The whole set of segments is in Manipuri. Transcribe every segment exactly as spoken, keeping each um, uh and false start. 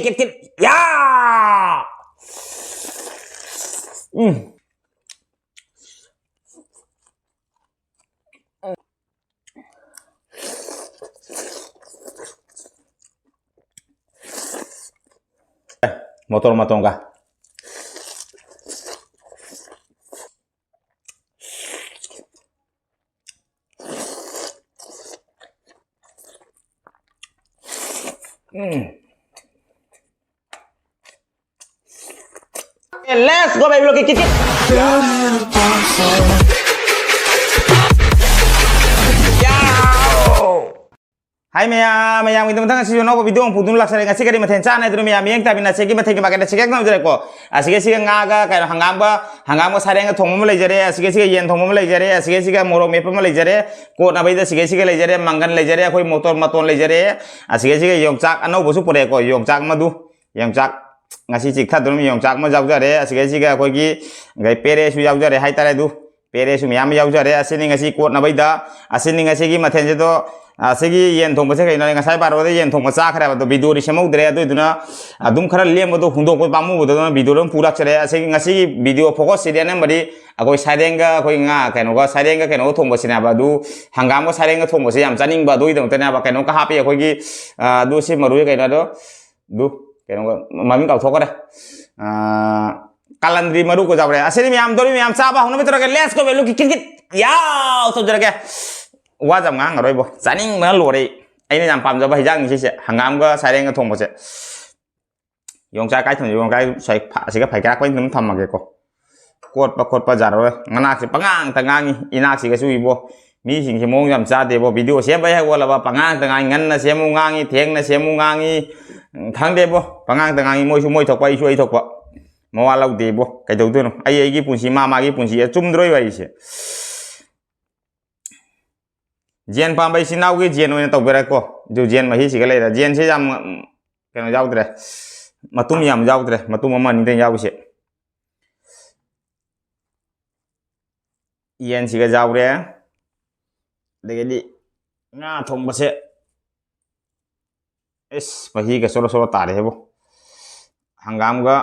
ꯀꯤꯠ ꯀꯤꯠ꯫ ꯌꯥ! ꯎꯝ꯫ ꯃꯣꯇꯣꯔ ꯃꯇꯣꯟꯒ꯫ ꯎꯝ꯫ Let's go, baby, look at it. Hi ꯃꯌꯥꯝ, ꯃꯌꯥꯝꯒꯤꯗꯃꯛꯇ ꯉꯁꯤꯁꯨ ꯑꯅꯧꯕ video ꯑꯃ ꯄꯨꯗꯨꯅ ꯂꯥꯛꯆꯔꯦ꯫ ꯉꯁꯤ ꯀꯔꯤ ꯃꯊꯦꯜ ꯆꯥꯅꯤ ꯍꯥꯏꯗꯨꯅ ꯃꯌꯥꯝ ꯃꯤꯠꯌꯦꯡ ꯇꯥꯃꯤꯟꯅꯁꯦ꯫ ꯃꯊꯦꯜꯒꯤ ꯃꯀꯥꯏꯗ ꯁꯤꯒꯦꯛ ꯇꯧꯖꯔꯦꯀꯣ꯫ ꯑꯁꯤꯒ ꯁꯤꯒ ꯉꯥꯒ ꯀꯩꯅꯣ ꯍꯪꯒꯥꯝꯒ, ꯍꯪꯒꯥꯝꯒ ꯁꯥꯔꯦꯡꯒ ꯊꯣꯡꯕ ꯑꯃ ꯂꯩꯖꯔꯦ꯫ ꯑꯁꯤꯒ ꯁꯤꯒ ꯌꯦꯟ ꯊꯣꯡꯕ ꯑꯃ ꯂꯩꯖꯔꯦ꯫ ꯑꯁꯤꯒ ꯁꯤꯒ ꯃꯣꯔꯣꯛ ꯃꯦꯠꯄ ꯑꯃ ꯂꯩꯖꯔꯦ꯫ ꯀꯣꯠꯅꯕꯩꯗ ꯁꯤꯒ ꯁꯤꯒ ꯂꯩꯖꯔꯦ꯫ ꯃꯪꯒꯟ ꯂꯩꯖꯔꯦ꯫ ꯑꯩꯈꯣꯏ ꯃꯣꯇꯣꯔ ꯃꯇꯣꯟ ꯂꯩꯖꯔꯦ꯫ ꯑꯁꯤꯒ ꯁꯤꯒ ꯌꯣꯡꯆꯥꯛ ꯑꯅꯧꯕꯁꯨ ꯄꯨꯔꯛꯑꯦꯀꯣ꯫ ꯌꯣꯡꯆꯥꯛ ꯃꯗꯨ, ꯌꯣꯡꯆꯥꯛ ꯉꯁꯤ ꯆꯤꯛꯊꯗꯨꯅ ꯌꯣꯡꯆꯥꯛ ꯑꯃ ꯌꯥꯎꯖꯔꯦ꯫ ꯑꯁꯤꯒ ꯁꯤꯒ ꯑꯩꯈꯣꯏꯒꯤ ꯄꯦꯔꯦꯁꯨ ꯌꯥꯎꯖꯔꯦ ꯍꯥꯏꯇꯥꯔꯦ꯫ ꯑꯗꯨ ꯄꯦꯔꯦꯁꯨ ꯃꯌꯥꯝ ꯑꯃ ꯌꯥꯎꯖꯔꯦ꯫ ꯑꯁꯤꯅꯤ ꯉꯁꯤ ꯀꯣꯠꯅꯕꯩꯗ, ꯑꯁꯤꯅꯤ ꯉꯁꯤꯒꯤ ꯃꯊꯦꯜꯁꯤꯗꯣ꯫ ꯑꯁꯤꯒꯤ ꯌꯦꯟ ꯊꯣꯡꯕꯁꯦ ꯀꯩꯅꯣ, ꯉꯁꯥꯏ ꯕꯥꯔꯣꯗ ꯌꯦꯟ ꯊꯣꯡꯕ ꯆꯥꯈ꯭ꯔꯦꯕ, ꯑꯗꯣ videoꯗꯤ ꯁꯦꯝꯍꯧꯗ꯭ꯔꯦ꯫ ꯑꯗꯨꯏꯗꯨꯅ ꯑꯗꯨꯝ ꯈꯔ ꯂꯦꯝꯕꯗꯣ ꯍꯨꯟꯗꯣꯛꯄ ꯄꯥꯝꯃꯨꯕꯗꯣ ꯑꯗꯨꯅ videoꯗꯣ ꯑꯗꯨꯝ ꯄꯨꯔꯛꯆꯔꯦ꯫ ꯑꯁꯤꯒꯤ ꯉꯁꯤꯒꯤ video focusꯁꯤꯗꯤ ꯑꯅꯝꯕꯗꯤ ꯑꯩꯈꯣꯏ ꯁꯥꯏꯔꯦꯡꯒ ꯑꯩꯈꯣꯏ ꯉꯥ ꯀꯩꯅꯣꯒ, ꯁꯥꯏꯔꯦꯡꯒ ꯀꯩꯅꯣꯒ ꯊꯣꯡꯕꯁꯤꯅꯦꯕ꯫ ꯑꯗꯨ ꯍꯪꯒꯥꯝꯒ ꯁꯥꯏꯔꯦꯡꯒ ꯊꯣꯡꯕꯁꯦ ꯌꯥꯝ ꯆꯥꯅꯤꯡꯕ, ꯑꯗꯨꯒꯤꯗꯃꯛꯇꯅꯦꯕ꯫ ꯀꯩꯅꯣꯒ ꯍꯥꯞꯄꯤ ꯑꯩꯈꯣꯏꯒꯤ, ꯑ, ꯑꯗꯨ ꯁꯤ ꯃꯔꯨ ꯀꯩꯅꯣꯗꯣ, ꯑꯗꯨ ꯀꯩꯅꯣꯒ ꯃꯃꯤꯡ ꯀꯥꯎꯊꯣꯛꯈ꯭ꯔꯦ꯫ ꯑ, ꯀꯥꯂꯟꯗ꯭ꯔꯤ ꯃꯔꯨ ꯀꯣꯖꯥꯎꯔꯦ꯫ ꯑꯁꯤꯗꯤ ꯃꯌꯥꯝ ꯗꯣꯔꯤ ꯃꯌꯥꯝ ꯆꯥꯕ ꯍꯧꯅꯕ ꯇꯧꯔꯒꯦ꯫ Let's go, value kit kit ꯀꯤꯠ꯫ ꯌꯥꯎ! ꯇꯧꯖꯔꯒꯦ꯫ ꯋꯥꯁꯦ ꯌꯥꯝ ꯉꯥꯡꯉꯔꯣꯏꯕꯣ꯫ ꯆꯥꯅꯤꯡꯕꯅ ꯂꯣꯏꯔꯦ꯫ ꯑꯩꯅ ꯌꯥꯝ ꯄꯥꯝꯖꯕ ꯍꯩꯖꯥꯡꯅꯤ ꯁꯤꯁꯦ꯫ ꯍꯪꯒꯥꯝꯒ ꯁꯥꯏꯔꯦꯡꯒ ꯊꯣꯡꯕꯁꯦ꯫ ꯌꯣꯡꯆꯥꯛ ꯀꯥꯏ ꯊꯝꯃꯤ? ꯌꯣꯡꯆꯥꯛ ꯁ꯭ꯋꯥꯏ ꯐ-, ꯑꯁꯤꯒ ꯐꯩꯀꯥꯔꯛꯄ ꯑꯩꯅ ꯑꯗꯨꯝ ꯊꯝꯃꯒꯦꯀꯣ꯫ ꯀꯣꯠꯄ ꯈꯣꯠꯄ ꯌꯥꯔꯔꯣꯏ꯫ ꯃꯅꯥꯛꯁꯦ ꯄꯉꯥꯡꯇ ꯉꯥꯡꯉꯤ꯫ ꯏꯅꯥꯛꯁꯤꯒꯁꯨ ꯏꯕꯣ꯫ ꯃꯤꯁꯤꯡꯁꯦ ꯃꯑꯣꯡ ꯌꯥꯝ ꯆꯥꯗꯦꯕꯣ꯫ Video ꯁꯦꯝꯕ ꯍꯦꯛ ꯍꯧꯒꯠꯂꯕ ꯄꯉꯥꯡꯇ ꯉꯥꯡꯉꯤ꯫ ꯉꯟꯅ ꯁꯦꯝꯃꯨ ꯉꯥꯡꯉꯤ, ꯊꯦꯡꯅ ꯁꯦꯝꯃꯨ ꯉꯥꯡꯉꯤ꯫ ꯎꯝ, ꯈꯪꯗꯦꯕꯣ꯫ ꯄꯉꯥꯡꯇ ꯉꯥꯡꯉꯤ꯫ ꯃꯣꯏꯁꯨ ꯃꯣꯏ ꯊꯣꯛꯄ, ꯑꯩꯁꯨ ꯑꯩ ꯊꯣꯛꯄ꯫ ꯃꯋꯥ ꯂꯧꯗꯦꯕꯣ꯫ ꯀꯩꯗꯧꯗꯣꯏꯅꯣ? ꯑꯩ ꯑꯩꯒꯤ ꯄꯨꯟꯁꯤ, ꯃꯥ ꯃꯥꯒꯤ ꯄꯨꯟꯁꯤ꯫ ꯑꯆꯨꯝꯗ꯭ꯔꯣ ꯑꯩ ꯋꯥꯔꯤꯁꯦ? ꯖꯦꯟ ꯄꯥꯝꯕ ꯏꯆꯤꯟ ꯏꯅꯥꯎꯒꯤ ꯖꯦꯟ ꯑꯣꯏꯅ ꯇꯧꯕꯤꯔꯛꯀꯣ꯫ ꯑꯗꯨ ꯖꯦꯟ ꯃꯍꯤꯁꯤꯒ ꯂꯩꯔꯦ꯫ ꯖꯦꯟꯁꯦ ꯌꯥꯝ, ꯎꯝ, ꯀꯩꯅꯣ ꯌꯥꯎꯗ꯭ꯔꯦ꯫ ꯃꯇꯨꯝ ꯌꯥꯝ ꯌꯥꯎꯗ꯭ꯔꯦ꯫ ꯃꯇꯨꯝ ꯑꯃ ꯑꯅꯤꯗꯪ ꯌꯥꯎꯔꯤꯁꯦ꯫ ꯌꯦꯟꯁꯤꯒ ꯌꯥꯎꯔꯦ꯫ ꯑꯗꯒꯤꯗꯤ ꯉꯥ ꯊꯣꯡꯕꯁꯦ꯫ ꯏꯁ, ꯃꯍꯤꯒ ꯁꯣꯔꯣ ꯁꯣꯔꯣ ꯇꯥꯔꯦꯍꯦꯕꯣ꯫ ꯍꯪꯒꯥꯝꯒ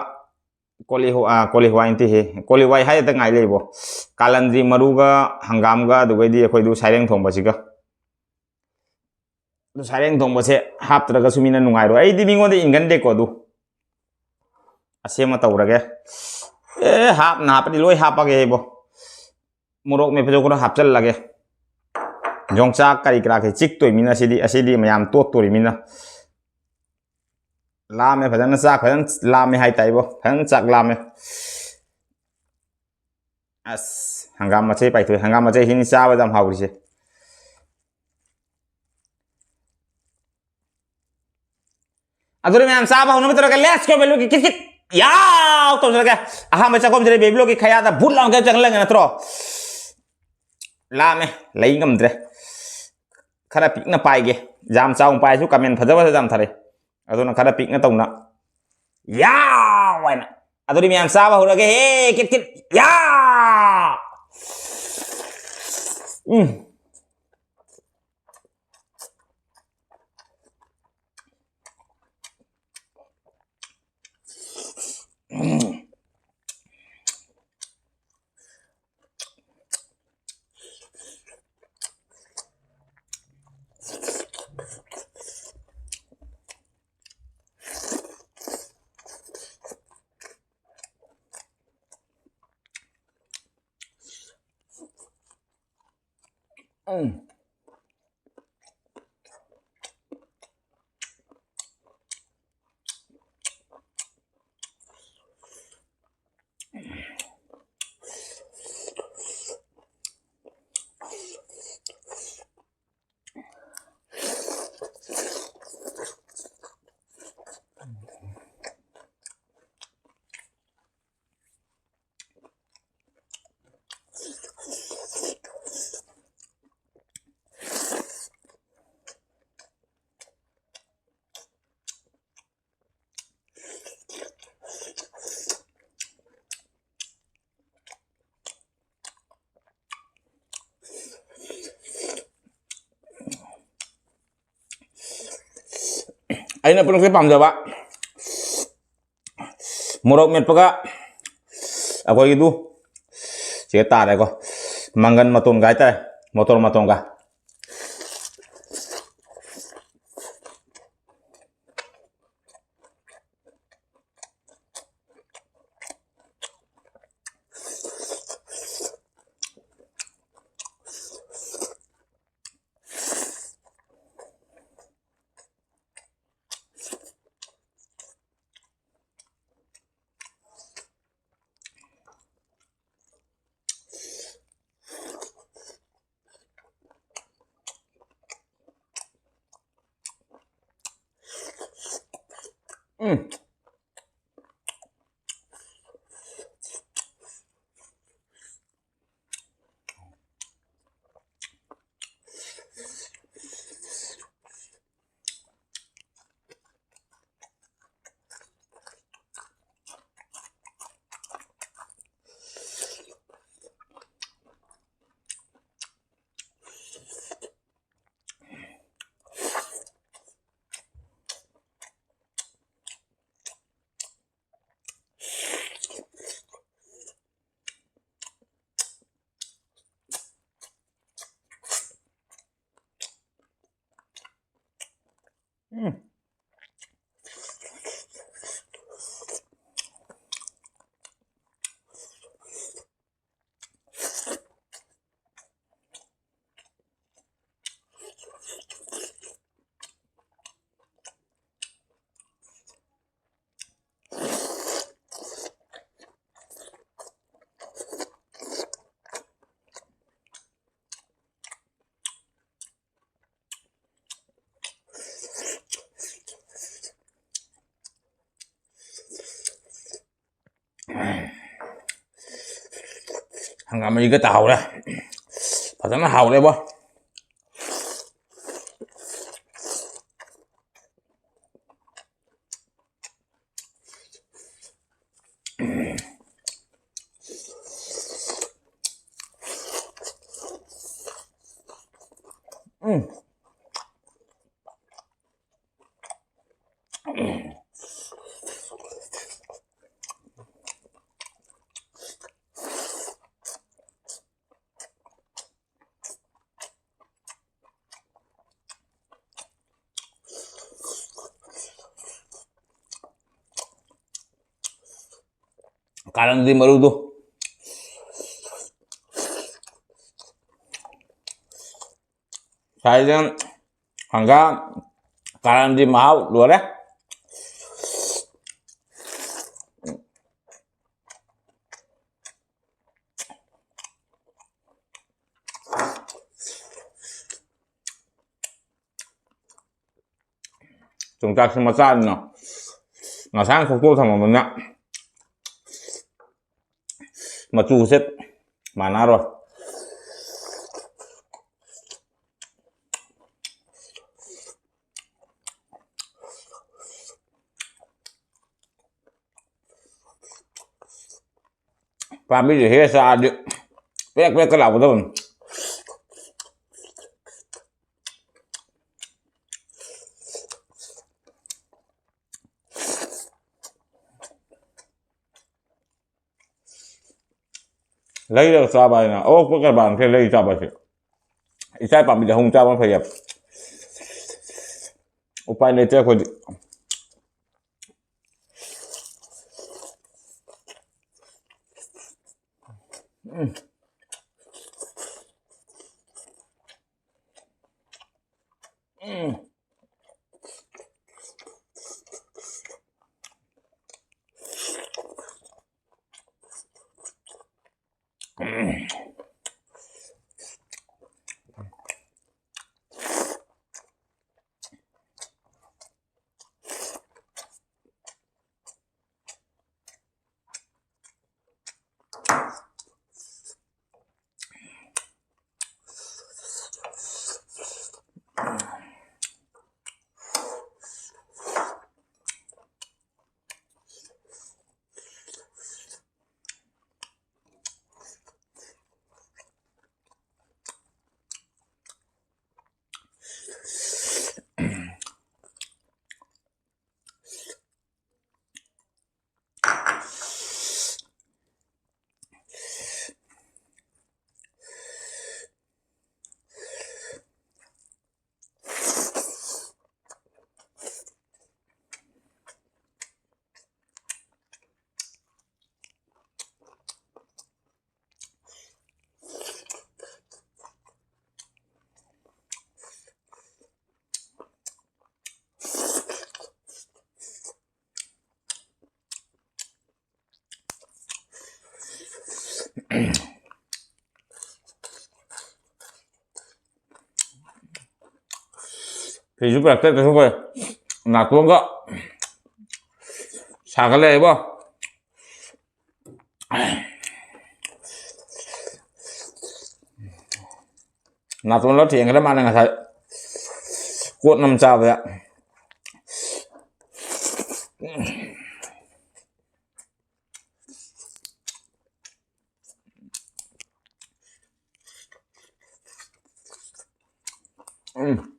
ꯀꯣꯂꯤ ꯍꯋꯥ-, ꯑ, ꯀꯣꯂꯤ ꯍꯋꯥꯏ ꯅꯠꯇꯦꯍꯦ, ꯀꯣꯂꯤ ꯍꯋꯥꯏ ꯍꯥꯏ ꯍꯦꯛꯇ ꯉꯥꯏ ꯂꯩꯕꯣ꯫ ꯀꯥꯂꯟꯗ꯭ꯔꯤ ꯃꯔꯨꯒ ꯍꯪꯒꯥꯝꯒ ꯑꯗꯨꯒꯩꯗꯤ ꯑꯩꯈꯣꯏꯗꯨ ꯁꯥꯏꯔꯦꯡ ꯊꯣꯡꯕꯁꯤꯒ꯫ ꯑꯗꯨ ꯁꯥꯏꯔꯦꯡ ꯊꯣꯡꯕꯁꯦ ꯍꯥꯞꯇ꯭ꯔꯒꯁꯨ ꯃꯤꯅ ꯅꯨꯡꯉꯥꯏꯔꯣꯏ꯫ ꯑꯩꯗꯤ ꯃꯤꯉꯣꯟꯗ ꯏꯟꯒꯟꯗꯦꯀꯣ ꯑꯗꯨ꯫ ꯑꯁꯦꯝꯕ ꯇꯧꯔꯒꯦ꯫ ꯑꯦ, ꯍꯥꯞꯅ ꯍꯥꯞꯄꯗꯤ ꯂꯣꯏ ꯍꯥꯞꯄꯒꯦ ꯑꯩꯕꯣ꯫ ꯃꯣꯔꯣꯛ ꯃꯦꯠꯄꯁꯨ ꯈꯔ ꯍꯥꯞꯆꯜꯂꯒꯦ꯫ ꯌꯣꯡꯆꯥꯛ ꯀꯔꯤ ꯀꯔꯥ ꯀꯩ ꯆꯤꯛꯇꯣꯏꯃꯤꯅ ꯑꯁꯤꯗꯤ, ꯑꯁꯤꯗꯤ ꯃꯌꯥꯝ ꯇꯣꯠꯇꯣꯔꯤꯃꯤꯅ꯫ ꯂꯥꯝꯃꯦ ꯐꯖꯅ, ꯆꯥꯛ ꯐꯖꯅ ꯂꯥꯝꯃꯦ ꯍꯥꯏꯇꯥꯏꯕꯣ꯫ ꯐꯖꯅ ꯆꯥꯛ ꯂꯥꯝꯃꯦ꯫ ꯑꯁ, ꯍꯪꯒꯥꯝ ꯃꯆꯩ ꯄꯥꯏꯊꯣꯛꯑꯦ꯫ ꯍꯪꯒꯥꯝ ꯃꯆꯩꯁꯤꯅꯤ ꯆꯥꯕꯗ ꯌꯥꯝ ꯍꯥꯎꯔꯤꯁꯦ꯫ ꯑꯗꯨꯅ ꯃꯌꯥꯝ ꯆꯥꯕ ꯍꯧꯅꯕ ꯇꯧꯔꯒ, let's go, ꯕꯦꯕꯤ ꯕ꯭ꯂꯣꯛꯀꯤ ꯀꯤꯠ ꯀꯤꯠ ꯌꯥꯎ ꯇꯧꯖꯔꯒꯦ꯫ ꯑꯍꯥꯟꯕ ꯆꯥꯛꯈꯨꯝꯁꯤꯗ ꯕꯦꯕꯤ ꯕ꯭ꯂꯣꯛꯀꯤ ꯈꯌꯥꯗ ꯕꯨꯠ ꯂꯥꯎꯅ ꯀꯩꯅꯣ ꯆꯪꯍꯜꯂꯒꯦ ꯅꯠꯇ꯭ꯔꯣ? ꯂꯥꯝꯃꯦ, ꯂꯩ ꯉꯝꯗ꯭ꯔꯦ꯫ ꯈꯔ ꯄꯤꯛꯅ ꯄꯥꯏꯒꯦ꯫ ꯌꯥꯝ ꯆꯥꯎꯅ ꯄꯥꯏꯔꯁꯨ ꯀꯃꯦꯟ ꯐꯖ ꯐꯖ ꯌꯥꯝ ꯊꯥꯔꯛꯑꯦ꯫ ꯑꯗꯨꯅ ꯈꯔ ꯄꯤꯛꯅ ꯇꯧꯅ꯫ ꯌꯥꯎ ꯍꯥꯏꯅ꯫ ꯑꯗꯨꯗꯤ ꯃꯌꯥꯝ ꯆꯥꯕ ꯍꯧꯔꯒꯦ꯫ ꯍꯦ, ꯀꯤꯠ ꯀꯤꯠ꯫ ꯌꯥ! ꯎꯝ꯫ ꯎꯝ꯫ ꯑꯩꯅ ꯄꯨꯝꯅꯃꯛꯁꯦ ꯄꯥꯝꯖꯕ ꯃꯣꯔꯣꯛ ꯃꯦꯠꯄꯒ ꯑꯩꯈꯣꯏꯒꯤꯗꯨ ꯁꯤꯒ ꯇꯥꯔꯦꯀꯣ꯫ ꯃꯪꯒꯟ ꯃꯇꯣꯟꯒ ꯍꯥꯏꯇꯥꯔꯦ, ꯃꯣꯇꯣꯔ ꯃꯇꯣꯟꯒ꯫ ꯎꯝ꯫ ꯎꯝ꯫ ꯍꯪꯒꯥꯝ ꯃꯍꯤꯒ ꯇꯥꯍꯧꯔꯦ꯫ ꯐꯖꯅ ꯍꯥꯎꯔꯦꯕꯣ꯫ ꯎꯝ꯫ ꯀꯥꯔꯟꯗꯤ ꯃꯔꯨꯗꯣ꯫ ꯁꯥꯏꯗ ꯍꯪꯒꯥꯝ ꯀꯥꯔꯟꯗꯤ ꯃꯍꯥꯎ ꯂꯣꯏꯔꯦ꯫ ꯌꯣꯡꯆꯥꯛꯁꯦ ꯃꯆꯥꯅꯤꯅ ꯉꯁꯥꯏꯅ ꯈꯣꯛꯇꯣꯛꯑ ꯊꯝꯃꯕꯅꯤꯅ ꯃꯆꯨꯁꯦ ꯃꯥꯟꯅꯔꯣꯏ꯫ ꯄꯥꯝꯕꯤꯁꯦ ꯍꯦꯛꯑ ꯆꯥꯔꯗꯤ ꯄꯦꯛ ꯄꯦꯛꯀ ꯂꯥꯎꯒꯗꯕꯅꯤ꯫ ꯂꯩꯔꯒ ꯆꯥꯕ ꯍꯥꯏꯅ ꯑꯋꯣꯛꯄ ꯀꯔꯕꯥꯔ ꯅꯠꯇꯦ ꯂꯩ ꯆꯥꯕ ꯍꯥꯏꯁꯦ꯫ ꯏꯁꯥ ꯄꯥꯝꯕꯤꯗ ꯍꯧꯅ ꯆꯥꯕꯅ ꯐꯩꯌꯦꯕ꯫ ꯎꯄꯥꯏ ꯂꯩꯇꯦ ꯑꯩꯈꯣꯏꯗꯤ꯫ ꯎꯝ꯫ ꯎꯝ꯫ ꯐꯤꯁꯨ ꯄꯤꯔꯛꯇꯦ, ꯀꯩꯁꯨ ꯐꯔꯦ꯫ ꯅꯥꯇꯣꯟꯒ ꯁꯥꯒꯠꯂꯛꯑꯦꯕꯣ꯫ ꯅꯥꯇꯣꯟ ꯂꯣꯏ ꯊꯦꯡꯈ꯭ꯔꯦ ꯃꯥꯅ ꯉꯁꯥꯏ ꯀꯣꯠ ꯑꯃ ꯆꯥꯕꯗ꯫ ꯎꯝ꯫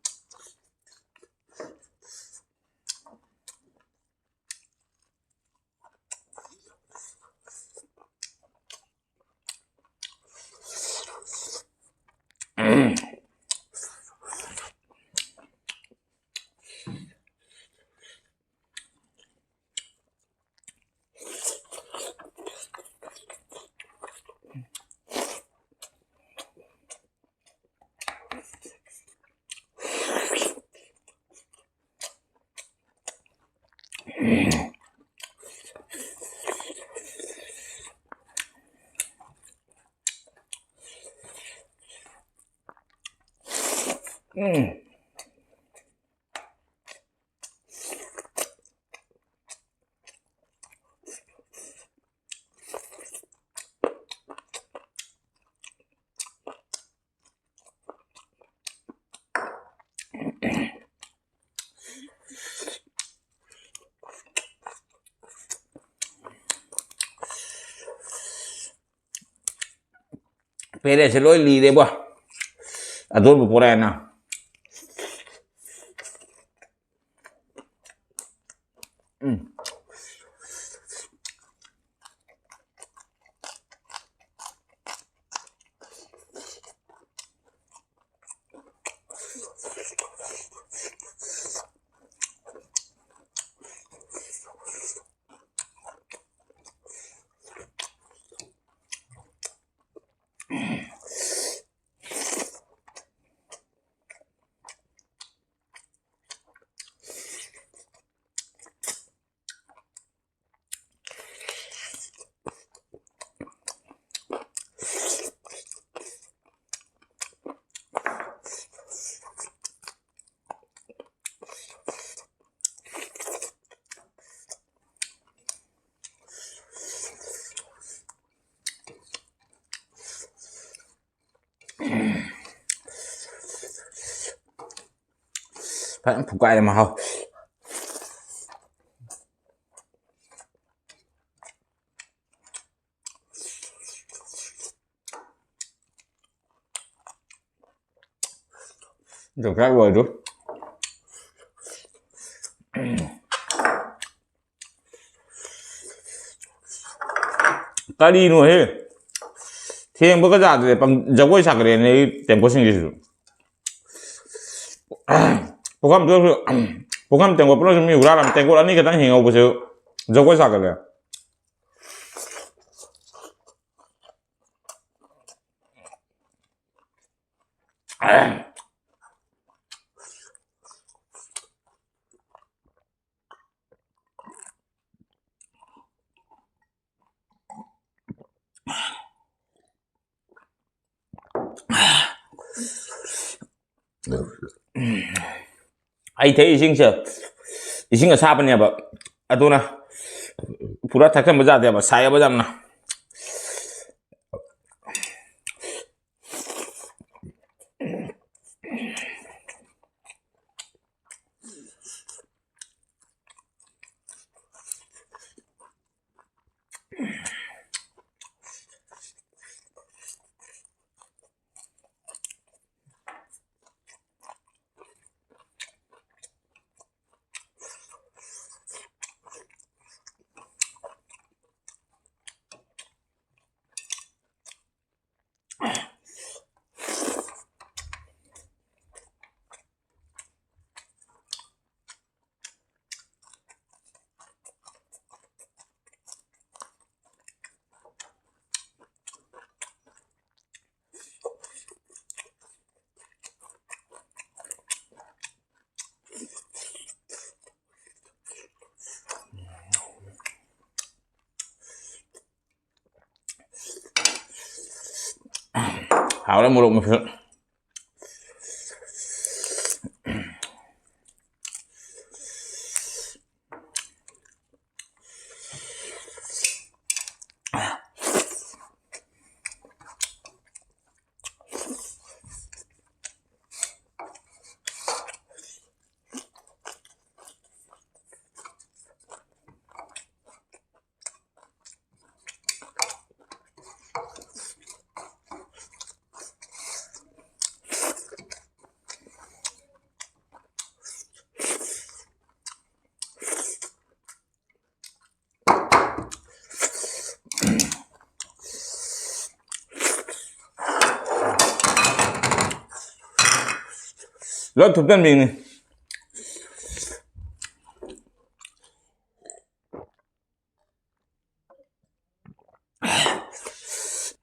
ꯎꯝ꯫ ꯄꯦꯔꯦꯁꯦ ꯂꯣꯏ ꯂꯤꯔꯦꯕꯣ꯫ ꯑꯗꯣꯟꯕ ꯄꯣꯔꯛꯑꯦꯅ꯫ ꯎꯝ꯫ ꯐꯖꯅ ꯐꯨꯒꯥꯏꯔꯦ ꯃꯍꯥꯎ꯫ ꯆꯥꯛ ꯆꯥ ꯂꯣꯏꯔꯦ꯫ ꯀꯔꯤꯅꯣꯍꯦ? ꯊꯦꯡꯕꯒ ꯌꯥꯗ꯭ꯔꯦ꯫ ꯄꯪ-, ꯖꯒꯣꯏ ꯁꯥꯒꯠꯂꯦꯅꯦ ꯑꯩ ꯇꯦꯡꯀꯣꯠꯁꯤꯡꯁꯤꯁꯨ꯫ ꯄꯨꯈꯝꯗꯨꯗꯁꯨ, ꯄꯨꯈꯝ ꯇꯦꯡꯀꯣꯠ ꯄꯨꯂꯞꯁꯨ ꯃꯤ ꯍꯨꯔꯥꯜꯂꯝ-, ꯇꯦꯡꯀꯣꯠ ꯑꯅꯤ ꯈꯛꯇꯪ ꯍꯤꯡꯍꯧꯕꯁꯦ ꯖꯒꯣꯏ ꯁꯥꯒꯠꯂꯦ꯫ ꯑꯩ ꯊꯛꯏ ꯏꯁꯤꯡꯁꯦ, ꯏꯁꯤꯡ ꯑꯁꯥꯕꯅꯦꯕ, ꯑꯗꯨꯅ ꯄꯨꯔꯥ ꯊꯛꯆꯟꯕ ꯌꯥꯗꯦꯕ, ꯁꯥꯏꯌꯦꯕ ꯌꯥꯝꯅ꯫ ꯍꯥꯎꯔꯦ ꯃꯣꯔꯣꯛ ꯃꯦꯠꯄꯁꯨ꯫ ꯂꯣꯏ ꯊꯨꯞꯆꯟꯕꯤꯅꯤ꯫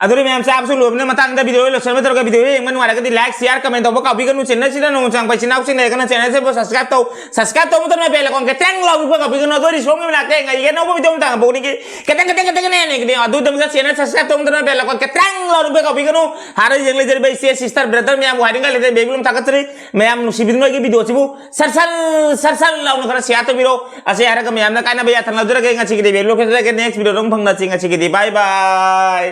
ꯑꯗꯨꯅ ꯃꯌꯥꯝ ꯆꯥꯕꯁꯨ ꯂꯣꯏꯕꯅ ꯃꯇꯥꯡꯗ video ꯂꯣꯏꯁꯤꯟꯕ ꯇꯧꯔꯒ video ꯌꯦꯡꯕ ꯅꯨꯡꯉꯥꯏꯔꯒꯗꯤ like, share, comment ꯇꯧꯕ ꯀꯥꯎꯕꯤꯒꯅꯨ꯫ Channel ꯁꯤꯗ ꯅꯣꯡ ꯆꯪꯕ ꯏꯆꯤꯟ ꯏꯅꯥꯎꯁꯤꯡ ꯂꯩꯔꯒꯅ channel ꯁꯤꯕꯨ subscribe ꯇꯧ꯫ Subscribe ꯇꯧꯕ ꯃꯇꯝꯗ bell icon ꯀꯦꯇ꯭ꯔꯦꯡ ꯂꯥꯎꯕ ꯀꯥꯎꯕꯤꯒꯅꯨ꯫ ꯑꯗꯣ ꯑꯩ ꯁꯣꯝꯒꯤ ꯃꯅꯥꯛꯇ ꯉꯥꯏꯒꯦ ꯑꯅꯧꯕ video ꯑꯃ ꯇꯥꯡꯕ ꯄꯣꯛꯅꯤꯡꯒꯤ ꯈꯤꯇꯪ ꯈꯤꯇꯪ ꯈꯤꯇꯪ ꯈꯤꯇꯪ ꯍꯦꯟꯅ ꯌꯦꯡꯒꯅꯤ꯫ ꯑꯗꯨꯒꯤꯗꯃꯛꯇ channel subscribe ꯇꯧꯕ ꯃꯇꯝꯗ bell icon ꯀꯦꯇ꯭ꯔꯦꯡ ꯂꯥꯎꯕ ꯀꯥꯎꯕꯤꯒꯅꯨ꯫ ꯍꯥꯟꯅ ꯌꯦꯡ ꯂꯩꯖꯔꯤꯕ ꯏꯆꯦ sister brother ꯃꯌꯥꯝꯕꯨ ꯍꯥꯏꯅꯤꯡꯉꯥꯏ ꯂꯩꯇꯦ꯫ Baby ꯂꯨꯝ ꯊꯥꯒꯠꯆꯔꯤ꯫ ꯃꯌꯥꯝ ꯅꯨꯡꯁꯤꯕꯤꯗꯨꯅ ꯑꯩꯒꯤ video ꯁꯤꯕꯨ ꯁꯔ ꯁꯔ ꯁꯔ ꯁꯔ ꯂꯥꯎꯅ ꯈꯔ share ꯇꯧꯕꯤꯔꯣ꯫ ꯑꯁꯤ ꯍꯥꯏꯔꯒ ꯃꯌꯥꯝꯅ ꯀꯥꯟꯅꯕ ꯌꯥꯊꯪ ꯂꯧꯖꯔꯒꯦ꯫ ꯉꯁꯤꯒꯤꯗꯤ video ꯂꯣꯏꯁꯤꯜꯂꯒꯦ꯫ Next video ꯗ ꯑꯃꯨꯛ ꯐꯪꯅꯁꯤ꯫ ꯉꯁꯤꯒꯤꯗꯤ bye bye꯫